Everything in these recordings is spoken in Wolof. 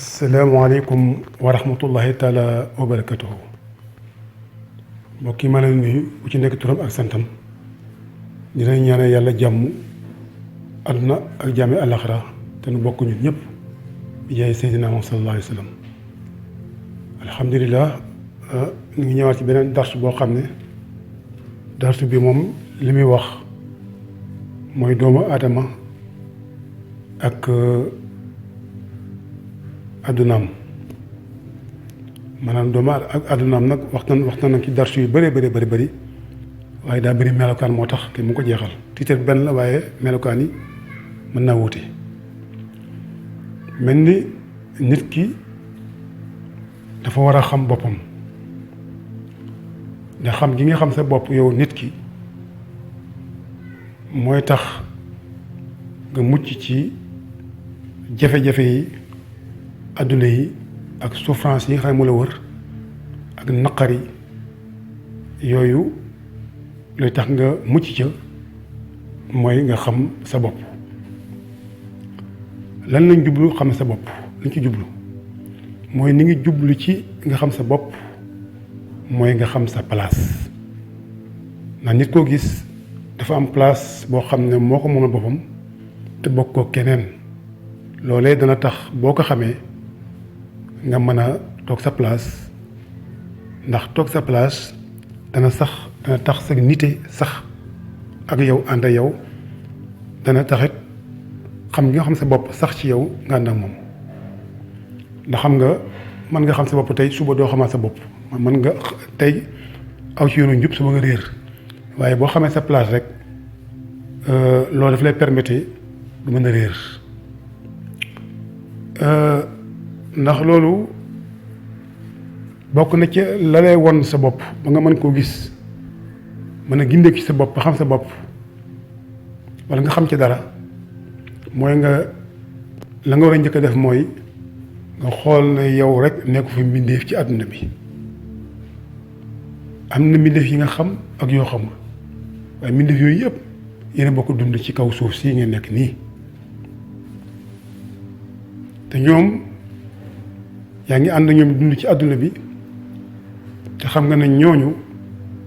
asalaamaaleykum wa rahmatullahi taala wa barakatuhu mbokk yi ma leen nuyu ku ci nekk turam ak santam dinañ ñaanal yàlla jàmm àdduna ak jàmmi àllaxira te nu bokk ñun ñëpp bi jaay Seydina Muhammad sallallahu alayhi wa sallam. alhamdulilah ñu ngi ñëwaat ci beneen darsu boo xam ne darsu bi moom li muy wax mooy doomu aadama ak addunaam maanaam doomu ak addunaam nag waxtaan nag ci darsu yu bëree bëri waaye daa bëri melokaan moo tax te mu ko jeexal titre benn la waaye melokaan yi mën naa wuute. mel ni nit ki dafa war a xam boppam ndax xam gi nga xam sa bopp yow nit ki mooy tax nga mucc ci jafe-jafe yi adduna yi ak souffrance yi nga xam ne mu la wër ak naqar yi yooyu luy tax nga mucc ca mooy nga xam sa bopp. lan lañ jublu xam sa bopp lañ ci jublu mooy ni ngi jublu ci nga xam sa bopp mooy nga xam sa place ndax nit koo gis dafa am place boo xam ne moo ko moomal boppam te bokk ko keneen loolee dana tax boo ko xamee nga mën a toog sa place ndax toog sa place dana tax sa nite sax ak yow ànd ak yow dana taxit xam nga xam sa bopp sax ci yow nga ànd ak moom ndax xam nga mën nga xam sa bopp tey suba doo xamaat sa bopp mën nga tey aw ci yoonu njub suba nga réer waaye boo xamee sa place rek loolu daf lay permettre du mën a réer ndax loolu bokk na ci la lay won sa bopp ba nga mën koo gis mën a gindee ci sa bopp ba xam sa bopp walla nga xam ci dara mooy nga la nga war a njëkk a def mooy nga xool ne yow rek nekk fi mbindeef ci àdduna bi am na mbindeef yi nga xam ak yoo xamul waaye mbindeef yooyu yëpp yéen a bokk dund ci kaw suuf si ngeen nekk nii te ñoom yaa ngi ànd ñoom dund ci àdduna bi te xam nga ne ñooñu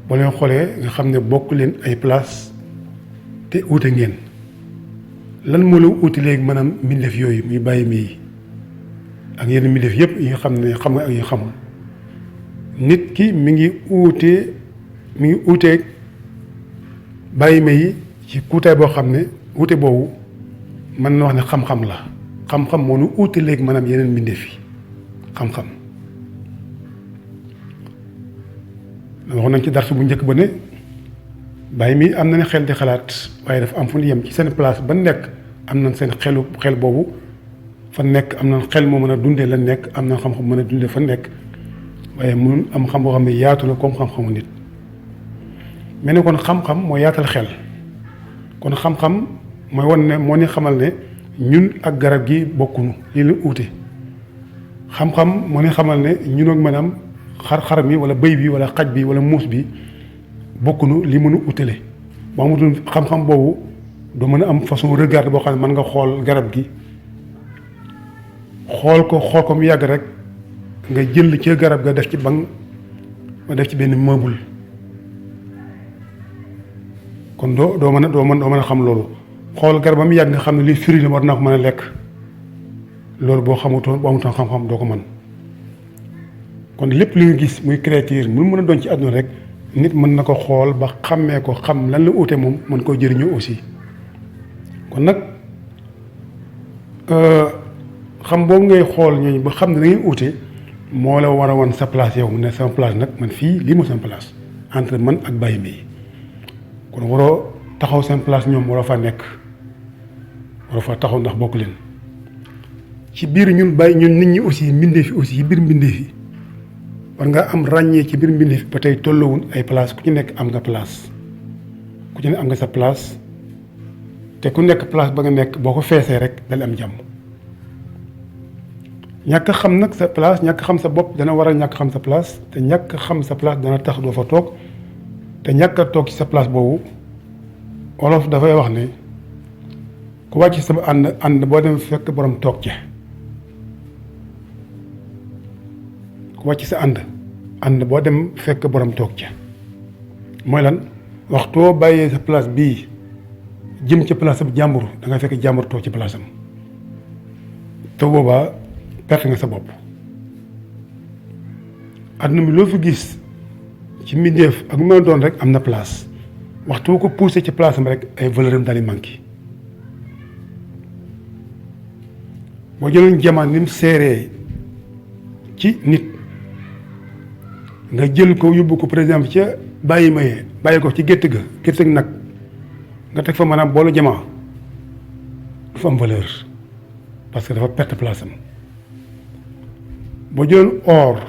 boo leen xoolee nga xam ne bokk leen ay place te uute ngeen lan moo la uti léegi maanaam mbindeef yooyu muy bàyyi mi ak yenn mbindeef yëpp yi nga xam ne xam nga ak yi xamul nit ki mi ngi uuteeg bàyyi mi ci kuutaay boo xam ne uute boobu mën na wax ne xam-xam la xam-xam moo nu uti léegi maanaam yeneen mbindeef yi xam-xam waxoon nañ ci darsu bu njëkk ba ne bàyyi mi am na ne xel di xalaat waaye dafa am fu ñu yem ci seen place ba nekk am nañ seen xel boobu fa nekk am na xel moo mën a dundee la nekk am na xam-xam mën a dundee fa nekk waaye mun am xam boo xam ne yaatu la comme xam-xamu nit mel ne kon xam-xam moo yaatal xel kon xam-xam mooy wan ne moo ni xamal ne ñun ak garab gi bokkunu lii la uute xam-xam moo ni xamal ne ñun ak maanaam xar mi wala bëy bi wala xaj bi wala muus bi bokkunu li mën a utale boo amatul xam-xam boobu doo mën a am façon regard boo xam ne mën nga xool garab gi xool ko mu yàgg rek nga jël ci garab ga def ci banc ma def ci benn meuble kon doo mën a xam loolu xool garab ba mu yàgg nga xam ne lii firi la war naa ko mën a lekk loolu boo amutoon xam-xam doo ko mën kon lépp li nga gis muy créature mu mën a doon ci àdduna rek nit mën na ko xool ba xàmmee ko xam lan la uute moom mën koo jëriñoo aussi kon nag xam boobu ngay xool ñooñu ba xam ne da ngay uute moo la war a wan sa place yow ne sama place nag man fii lii moo sama place entre man ak bàyyi mi kon waroo taxaw seen place ñoom waroo fa nekk waroo fa taxaw ndax bokk leen ci biir ñun bàyyi ñun nit ñi aussi mbindeef yi aussi ci biir mbindeef yi war nga am ràññee ci biir mbindeef ba tey tolloowul ay place ku ci nekk am nga place ku ci nekk am nga sa place te ku nekk place ba nga nekk boo ko feesee rek dal am jàmm ñàkk xam nag sa place ñàkk xam sa bopp dana waral ñàkk xam sa place te ñàkk xam sa place dana tax doo fa toog te ñàkk a toog ci sa place boobu wolof dafay wax ne ku wàcc sama ànd boo dem fekk borom toog ci wàcc sa ànd boo dem fekk borom toog ca mooy lan waxtoo bàyyee sa place bii jëm ca place ab jàmbur da ngay fekk jàmbur toog ci place am te boobaa perte nga sa bopp. àdduna bi loo fi gis ci mbindeef ak lu ma doon rek am na place waxtu ko poussé ci place am rek ay valeur am daal di manqué. boo jëloon jamono ni mu seeree ci nit nga jël ko yóbbu ko par exemple ca bàyyi ko ci gétt ga nag nga teg fa maanaam boolu jamaa du fa am valeur parce que dafa perte place am. boo jëloon or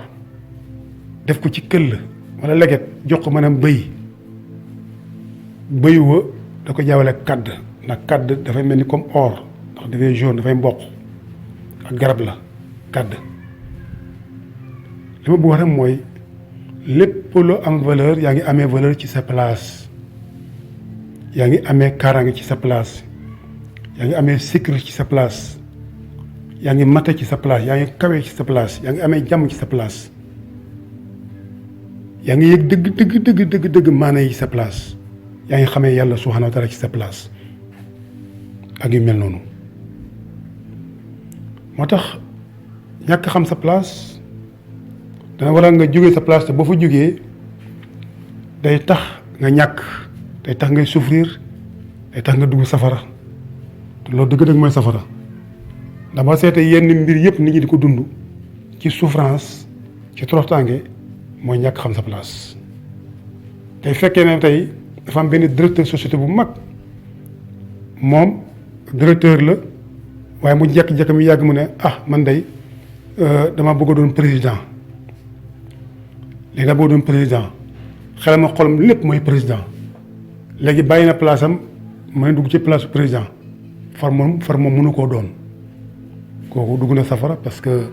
def ko ci këll wala leget jox ko maanaam bëy wa da ko jaawale kàdd ndax kàdd dafay mel ni comme or ndax dafay jaune dafay mboq ak garab la kàdd. li ma bëgg wax rek mooy lépp lu am valeur yaa ngi amee valeur ci sa place yaa ngi amee kaaraange ci sa place yaa ngi amee sécurité ci sa place yaa ngi mate ci sa place yaa ngi kawe ci sa place yaa ngi amee jàmm ci sa place yaa ngi yëg dëgg maana yi ci sa place yaa ngi xamee yàlla subhanahu wa taala ci sa place ak yu mel noonu. moo tax ñàkk xam sa place dana waral nga jógee sa place te boo fa jógee day tax nga ñàkk day tax ngay souffrir day tax nga dugg safara te loolu dëgg-dëgg mooy safara ndax ba seetee yenn mbir yëpp nit ñi di ko dund ci souffrance ci toroxtaange mooy ñàkk xam sa place. tey fekkee ne tey dafa am benn directeur société bu mag moom directeur la waaye mu jekk-jekk mi yàgg mu ne man day dama bëgg a doon président léegi daa bëgg a doon président xelam ma xolam lépp mooy président léegi bàyyi na place am mooy dugg ci place président far moom mënu koo doon kooku dugg na safara parce que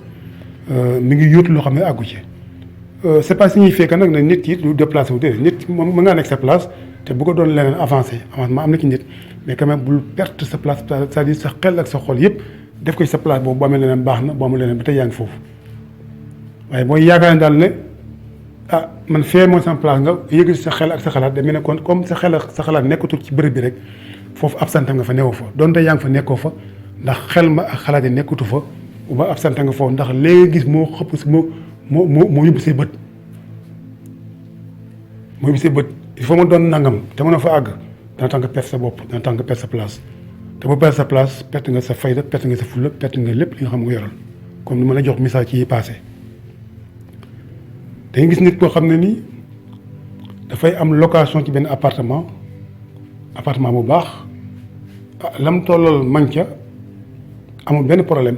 mi ngi yóotu loo xam ne àggu ci. c'est pas signifié que nag ne nit yi du déplacé wu déedéet nit moom mën ngaa nekk sa place te bu ko doon leneen avancement am na ci nit mais quand même bul perte sa place c'est-à-dire sa xel ak sa xol yëpp def ko ci sa place boobu boo amee leneen baax na boo amee leneen ba tey yaa ngi foofu waaye booy yaakaar ne daal ne man fee mooy sama place nga yëg sa xel ak sa xalaat demee ne kon comme sa xel ak sa xalaat nekkatul ci bërëb bi rek foofu absenté nga fa newoo fa donte yaa ngi fa nekkoo fa ndax xel ma ak xalaat yi nekkatu fa ou ba absenté nga foofu ndax léegi gis moo xëpp si moo yóbbu say bët il faut ma doon nangam te mën a fa àgg dana tax nga perte sa bopp dana tax nga perte sa place te bu perte sa place perte nga sa fayda perte nga sa fulla perte nga lépp li nga xam nga yoral comme ni ma la jox message ci yi passé da nga gis nit koo xam ne nii dafay am location ci benn appartement bu baax lam tollal man ca amul benn problème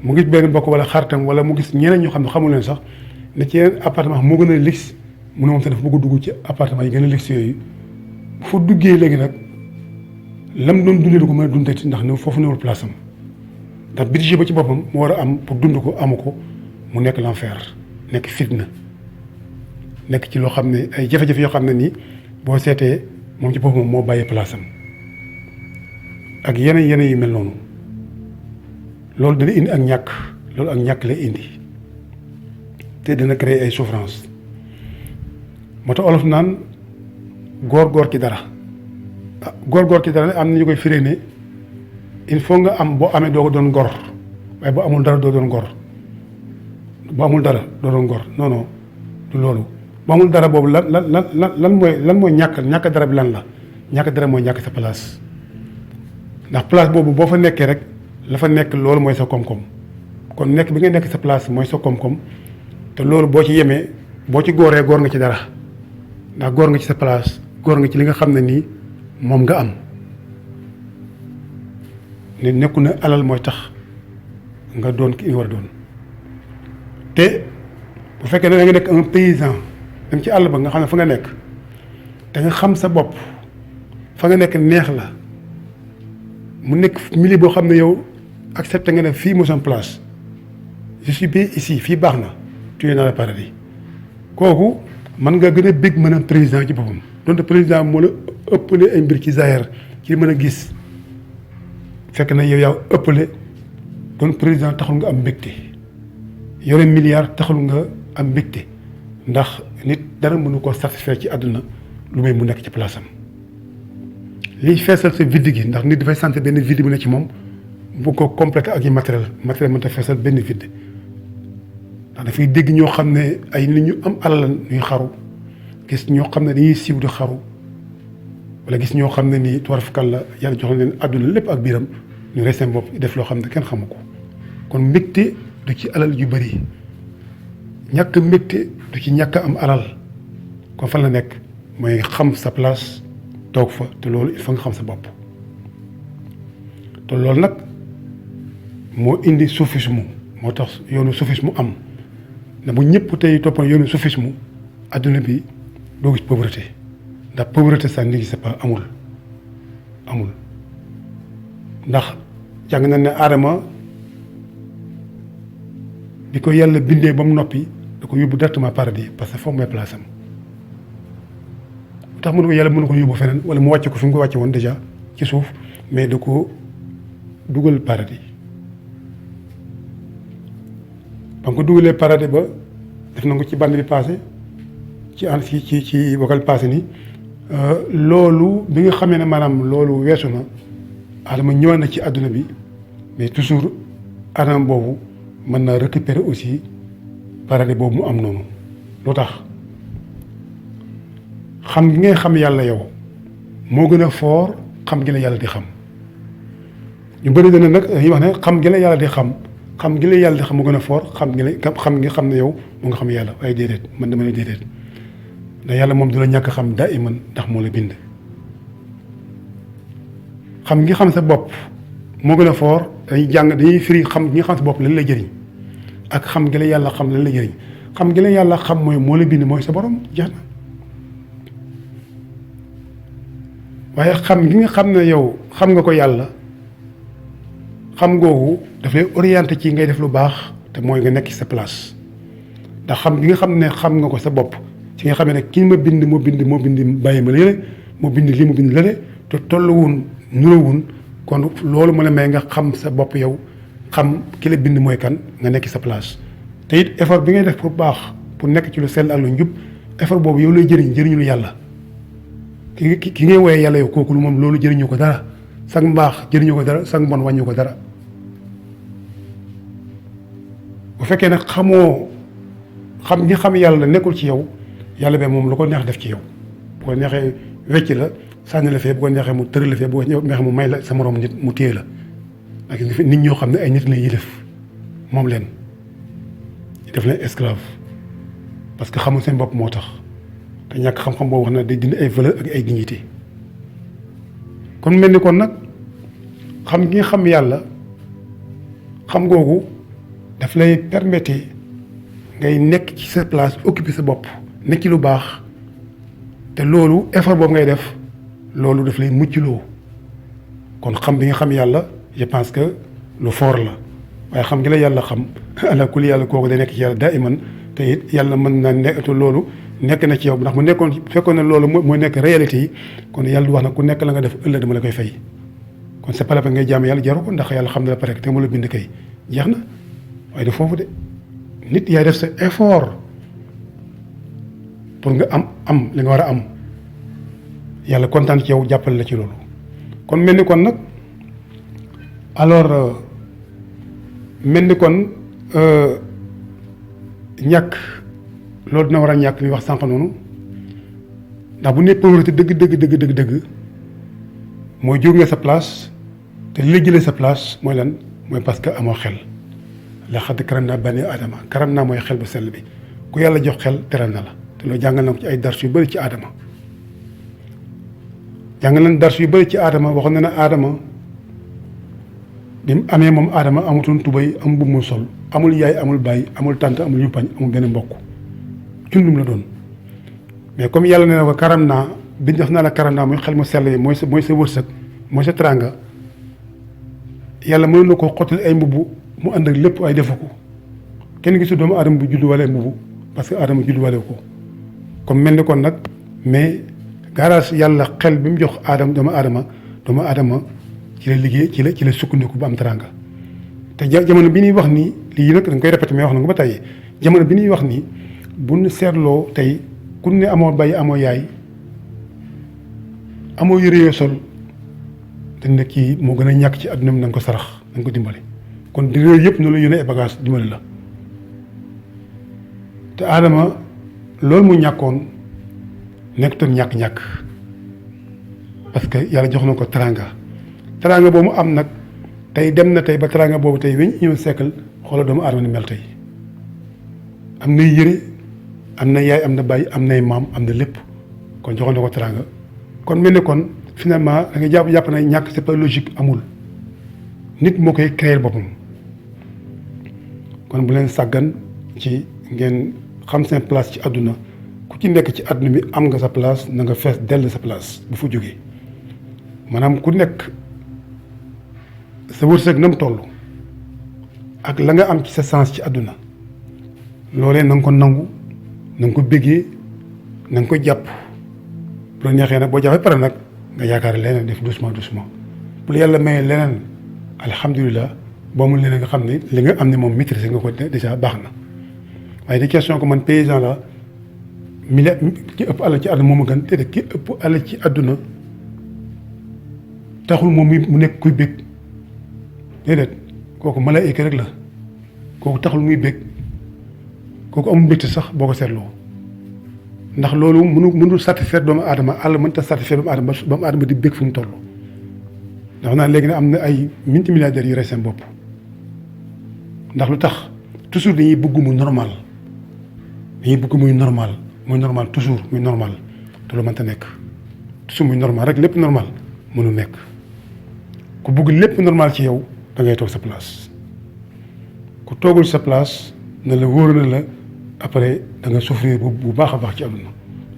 mu gis benn bokk wala xaritam wala mu gis ñeneen ñoo xam ne xamul leen sax ne ci yeneen appartement moo gën a luxe mu ne moom sax dafa bëgg a dugg ci appartement yi gën a luxe yooyu bu fa duggee léegi nag lam doon dundee du ko mën a dundati ndax ne foofu newul place am ndax budget ba ci boppam mu war a am pour dund ko amu ko mu nekk l'enfer nekk fitna nekk ci loo xam ne ay jafe-jafe yoo xam ne nii boo seetee moom ci boppam moo bàyyi place am ak yeneen yu mel noonu loolu dana indi ak ñàkk lay indi te dana créer ay souffrance moo tax olof naan góor ci dara góor ci dara am na ñu koy firee ne il faut nga am boo amee doo ko doon gor waaye boo amul dara doo doon gor boo amul dara doo doon gor non du loolu boo amul dara boobu lan mooy ñàkk dara bi lan la ñàkk dara mooy ñàkk sa place ndax place boobu boo fa nekkee rek la fa nekk loolu mooy sa koom-koom kon nekk bi nga nekk sa place mooy sa koom-koom te loolu boo ci yemee boo ci góoree góor nga ci dara ndax góor nga ci sa place góor nga ci li nga xam ne nii moom nga am ne nekku na alal mooy tax nga doon ki war a doon te bu fekkee ne da nga nekk un paysan dem ci àll ba nga xam ne fa nga nekk te nga xam sa bopp fa nga nekk neex la mu nekk milieu boo xam ne yow accepté nga ne fii mooy sama place je suis bien ici fii baax na tu es dans le paradis kooku man nga gën a bég mën a président ci boppam donte président moo la ëppale ay mbir ci zahir ci mën a gis fekk na yow yaa ëppale doon président taxul nga am mbégte yore milliard taxul nga am mbégte ndax nit dara mënu ko satisfaire ci àdduna lu may mu nekk ci place am liy feesal sa vide gi ndax nit dafay sentir benn vide bu ne ci moom bu ko complété ak yi matériel mënta feesal benn vide ndax dafay dégg ñoo xam ne ay nit ñu am alal ñuy xaru gis ñoo xam ne dañuy siiw di xaru wala gis ñoo xam ne nii tuwarfakal la yàlla jox leen àdduna lépp ak biiram ñu rey seen bopp def loo xam ne kenn xamu ko kon mbégte du ci alal yu bëri ñàkk mbégte du ci ñàkk am alal kon fan la nekk mooy xam sa place toog fa te loolu il faut nga xam sa bopp te loolu nag moo indi soufisme moo tax yoonu soufisme am na bu ñëpp tey toppoon yoonu soufisme adduna bi doo gis pauvreté ndax pauvreté ça n'existe pas amul ndax jàng na ne Aadama bi ko yàlla bindee ba mu noppi da ko yóbbu directement paradis parce que foofu mooy place am tax mënu ko yàlla mënu ko yóbbu feneen wala mu wàcce ko fi mu ko wàcce woon déjà ci suuf mais da ko dugal paradis ba nga ko dugalee paradis ba def na ko ci bande bi passé ci vocal passé ni loolu bi nga xamee ne maanaam loolu weesu na Adama ñëwaat na ci àdduna bi mais toujours Adama boobu mën naa récupérer aussi paradis boobu mu am noonu lu tax xam gi ngay xam yàlla yow moo gën a fort xam gi la yàlla di xam ñu bëri dana nag dañuy wax ne xam gi la yàlla di xam gi la yàlla di xam moo gën a fort xam nga xam ne yow moo nga xam yàlla waaye déedéet man dama ne déedéet ndax yàlla moom du la ñàkk xam daa iman ndax moo la bind xam ngi xam sa bopp moo gën a fort dañuy firi xam gi nga xam sa bopp lan lay jëriñ ak xam gi la yàlla xam lan lay jëriñ xam gi la yàlla xam mooy moo la bind mooy sa borom jeex na waaye xam gi nga xam ne yow xam nga ko yàlla xam googu daf lay orienté ci ngay def lu baax te mooy nga nekk ci sa place ndax xam gi nga xam ne xam nga ko sa bopp ci nga xamee ne kii ma bind moo bind bàyyi ma léeg moo bind lii mu bind lële te tolluwun nurawun kon loolu mu la may nga xam sa bopp yow xam ki la bind mooy kan nga nekk sa place te it effort bi ngay def pour baax pour nekk ci lu sell ak lu njub effort boobu yow lay jëriñul yàlla ki ngay woowee yàlla yow kooku lu moom loolu jëriñu ko dara sag mbaax jëriñu ko dara sag mbon wàññu ko dara bu fekkee nag xam ñi xam yàlla nekkul ci yow yàlla be moom lu ko neex def ci yow bu ko neexee wecc la sànni la fee bu ko neexee mu tëral la fee bu ko neexee mu may la sa moroom nit mu téye la ak nit ñoo xam ne ay nit la yi def moom leen def leen esclave parce que xamul seen bopp moo tax te ñàkk xam-xam boobu wax na day dindi ay valeur ak ay dignité kon mel ni kon nag xam gi nga xam yàlla xam googu daf lay permettre ngay nekk ci sa place occuper sa bopp nekk ci lu baax te loolu effort boobu ngay def loolu daf lay muccloo kon xam bi nga xam yàlla je pense que lu fort la waaye xam gi la yàlla xam ala kulli yàlla kooku day nekk ci yàlla daa iman te it yàlla mën na nekk loolu nekk na ci yow ndax mu nekkoon fekkoon ne loolu mooy nekk réalité yi kon yàlla du wax na ku nekk la nga def ëllëg dama la koy fay kon c'est pas la peine ngay jaam yàlla jaru ko ndax yàlla xam na la pare te mu la bind kay jeex na waaye du foofu de nit yaay def sa effort pour nga am li nga war a am yàlla kontaan ci yow jàppale la ci loolu kon mel ni kon nag alors mel ni kon ñàkk loolu dina war a ñàkk li wax sànq noonu ndax bu nee pauvreté dëgg mooy jóg nga sa place te li la jëlee sa place mooy lan mooy parce que amoo xel laqad karamnaa banii aadama karam naa mooy xel bu sell bi ku yàlla jox xel teral na la te loolu jàngal na ko ci ay dars yu bëri ci aadama jàngal nañ dars yu bëri ci aadama waxoon na ne aadama bi mu amee moom aadama amutoon tubay amul bu mu sol amul yaay amul baay amul tànt amul yumpañ amul benn mbokk cundum la doon mais comme yàlla nee na ko karam naa bi def naa la karam naa mooy xel mu sell bi mooy sa wërsëg mooy sa teraanga yàlla mën na ko xottal ay mbubb mu ànd ak lépp ay defu ko kenn gisu doomu aadama bu judduwaale mbubb parce que aadama judduwaale ko comme mel ni kon nag mais gaaraas yàlla xel bi mu jox doomu aadama ci la liggéey ci la sukkandiku ba am teraanga te jamono bi ñuy wax nii lii nag dañ koy répété mais wax na nga ba tey jamono bi ñuy wax nii bu ñu seetloo tey ku ne amoo bay amoo yaay amoo yére yoo sol dañ ne kii moo gën a ñàkk ci àdduna bi na nga ko sarax na nga ko dimbali kon di yooyu yëpp noonu la yónnee ay bagage dimbali la te Adama loolu mu ñàkkoon nekkutoon ñàkk-ñàkk parce que yàlla jox na ko teranga boobu mu am nag tey dem na tey ba teranga boobu tey weñ ñëw sekkal xoolal doomu aadama ni mel tey am nay yëre am na yaay am na bàyyi am nay maam am na lépp kon joxoon na ko teranga kon mel ni kon finalement da nga jàpp na ñàkk c'est pas logique amul nit moo koy créer boppam kon bu leen sàggan ci ngeen xam seen place ci àdduna ku ci nekk ci àdduna bi am nga sa place na nga fees dell sa place bu fa jógee maanaam ku nekk sa wërsëg na mu toll ak la nga am ci sa sens ci àdduna loolee na nga ko nangu na nga ko béggee na nga ko jàpp bu la neexee nag boo jàppee pare nag nga yaakaar leneen def doucement bu la yàlla mayee leneen alhamdulilah boo mu leneen nga xam ne li nga am ne moom maîtrisé nga ko déjà baax na waaye di question que man paysan la ki ëpp alal ci àdduna moom a gën te ki ëpp alal ci àdduna taxul moom mu nekk kuy bég déedéet kooku malaayika rek la kooku taxul muy bég kooku amul mbégte sax boo ko seetloo ndax loolu mënul satisfaire doomu aadama àll mënta satisfaire doomu aadama ba doomu aadama di bég fu mu toll ndax naa léegi ne am na ay multimilliardaires yu rey seen bopp ndax lu tax toujours dañuy bëgg mu normal muy normal toujours muy normal te lu mënta nekk toujours muy normal rek lépp normal mënu nekk ku bëgg lépp normal ci yow da ngay toog sa place ku toogul sa place na la wóor na la après da nga souffrir bu baax a baax ci àdduna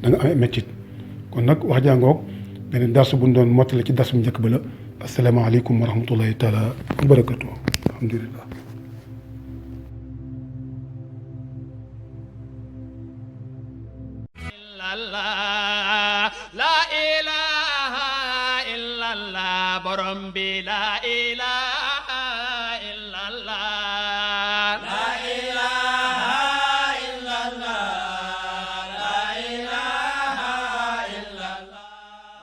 da nga amee métit kon nag wax jàngoog benn darsu bu ñu doon mottale ci darsu bu njëkk ba la asalaamaaleykum wa rahmatullahi taala wa barakatuh alhamdulillah la ilaha illallah borom bi la ilaha